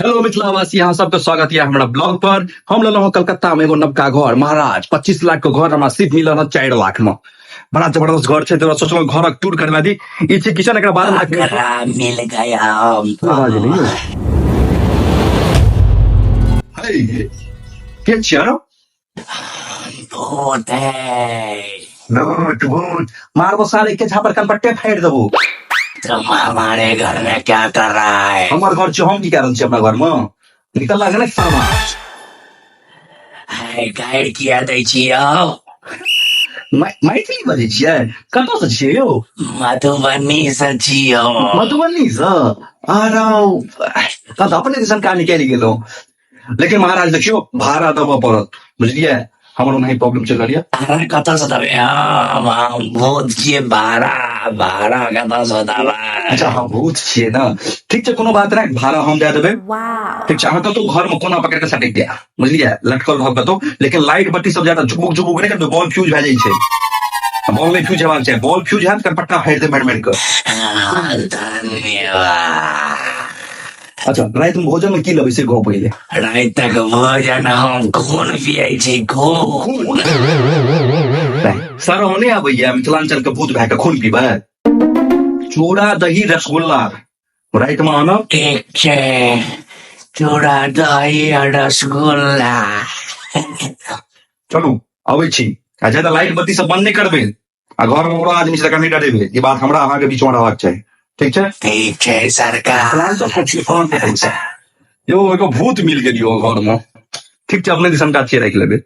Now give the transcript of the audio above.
Hello मिथिलावासी, अहाँ सबके स्वागत यऽ हमरा ब्लॉग पर। हम लेलहुँ हँ कलकत्ता में एगो नवका घर। महाराज, 25 लाख के घर हमरा सिर्फ मिलल हँ 4 लाख में। बड़ा जबरदस्त घर छै, तो सोचलहुँ घरक टूर करवा दी। ई छै किचन, एकरा बाद में बकरा मिल गया हमको। हे, के छियै रौ? भूत है। भूत भूत मारबो सारे के झापर, कनपट्टे फाड़ि देबो। तुम हमारे घर में क्या कर रहा है? हमर घर छै, हम की कए रहल छी अपना घर में? निकल लागे ने सामा। है, गाइड किया दै छियौ? मैथिली बजै छियै? कतऽ से छियै यौ? मधुबनी से छियौ। मधुबनी से? आरो तब तऽ अपने दिसन का निकलि गेलहुँ। लेकिन महाराज देखियौ, भाड़ा देबऽ पड़त, बुझलियै? हमर ओनाही प्रॉब्लम चलि रहल यऽ। भाड़ा कतऽ से देबै? हम हम भूत छियै, भाड़ा भाड़ा कतऽ से देबै? अच्छा, हम भूत छियै ने, ठीक छै, कोनो बात नहि, भाड़ा हम दए देबै। ठीक छै, अहाँ कतौ घर में कोना पकड़ के सटक गया, बुझलियै? लटकल रहब कतौ, लेकिन लाइट बत्ती सब ज्यादा झुबुक झुबुक नहि करबै, बॉल फ्यूज भए जाइ छै। बॉल नहि फ्यूज हेबाक चाही। बॉल फ्यूज हैत, कनपट्टा फाड़ि दे मारि मारि कऽ। हाँ, धन्यवाद। अच्छा, राति में भोजन में की लेबै से कहू पहिले। रातिक भोजन हम खून पियै छी, खून। सर, नहि आबैया मिथिलांचल के भूत भए के खून पीबै? चूड़ा दही रसगुल्ला राति में आनब। ठीक छै, चूड़ा दही आ रसगुल्ला। चलू, अबै छी। आ ज्यादा लाइट बत्ती सब बंद नहि करबै, आ घर में ओकरो आदमी छै तकरा नहि डरेबै। ई बात हमरा अहाँके बीच में रहबाक चाही, ठीक छै? ठीक छै सरकार। मिथिलांचल के छी, फोन पे पैसा यौ, एगो भूत मिल गेल यौ घर में। ठीक छै, अपने दिसन का छियै, राखि लेबै।